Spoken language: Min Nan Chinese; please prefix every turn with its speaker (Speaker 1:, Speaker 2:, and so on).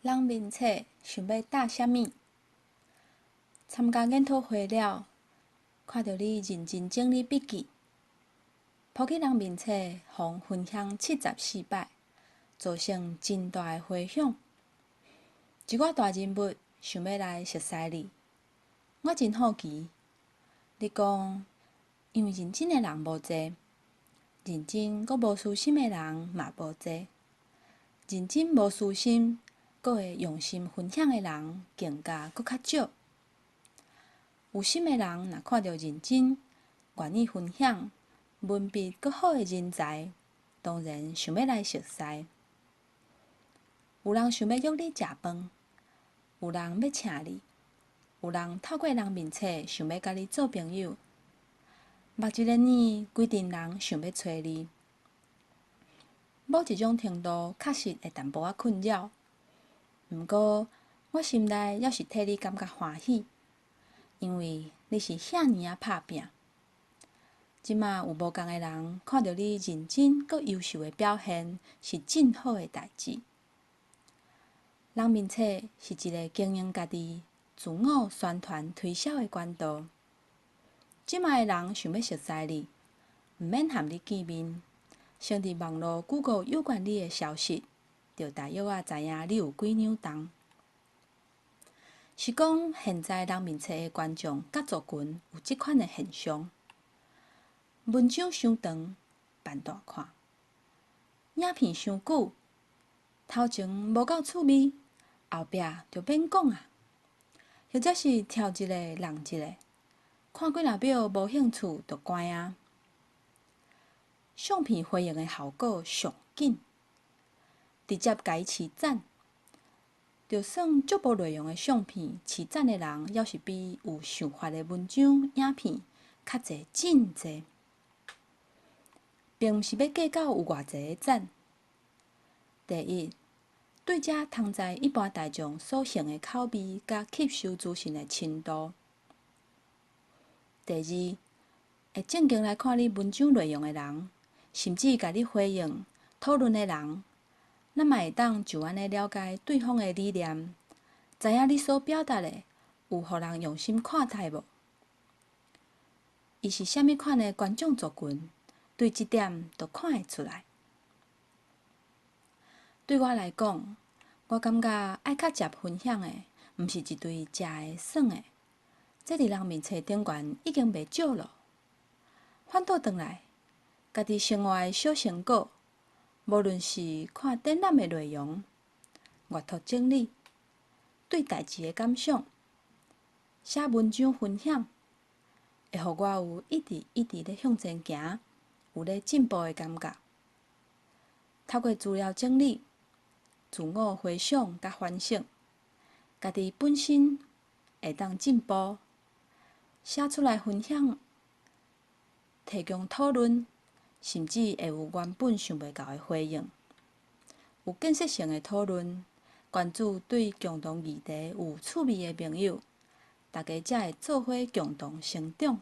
Speaker 1: 人面冊想欲答啥物？參加研討會了，看著你認真整理筆記，鋪去人面冊，予分享74擺，造成真大的迴響。一寡大人物想欲來熟似你，我真好奇。你講，因為認真的人無濟，認真閣無私心的人嘛無濟，認真無私心，閣會用心分享的人更加閣較少。有心的人若看著認真、願意分享、文筆閣好的人才，當然想欲來熟似。有人想欲約你食飯，有人欲請你，有人透過人面冊想欲佮你做朋友。目一个眼，規陣人想欲揣你。某一種程度，確實會淡薄仔困擾。毋過，我心內猶是替你感覺歡喜，因為你是遐爾仔拍拚。這馬有無仝的人看著你認真閣優秀的表現，是真好的代誌。人面冊是一个經營家己、自我宣傳推銷的管道。這馬的人想欲熟似你，毋免和你見面，先佇網路 Google 有關你的消息，就大約仔知影你有幾兩重。是講現在人面冊的觀眾佮族群有這款的現象：文章傷長，扮大看；影片傷久，頭前無夠趣味，後壁就免講啊。或者是跳一个落一个，看幾若秒無興趣就關啊。相片回應的效果上緊，直接共伊揤讚，就算足無內容的相片，揤讚的人，猶是比有想法的文章、影片較濟真濟。並毋是欲計較有偌濟个讚。第一，對這通知一般大眾所行的口味佮吸收資訊的深度。第二，會正經來看你文章內容的人，甚至共你回應、討論的人，咱嘛會當就按呢了解對方的理念，知影你所表達的有予人用心看待無？伊是啥物款的觀眾族群，對這點都看會出來。對我來講，我感覺愛較捷分享的，毋是一堆食的、耍的，這佇人面冊頂懸已經袂少囉。反倒轉來，家己生活的小成果，無論是看展覽的內容、閱讀整理、對代誌的感想、寫文章分享，會予我有一直一直咧向前行，有咧進步的感覺。透過資料整理、自我回想佮反省，家己本身會當進步，寫出來分享，提供討論，甚至會有原本想袂到的回應。有建設性的討論，關注對共同議題有趣味的朋友，大家才會做伙共同成長。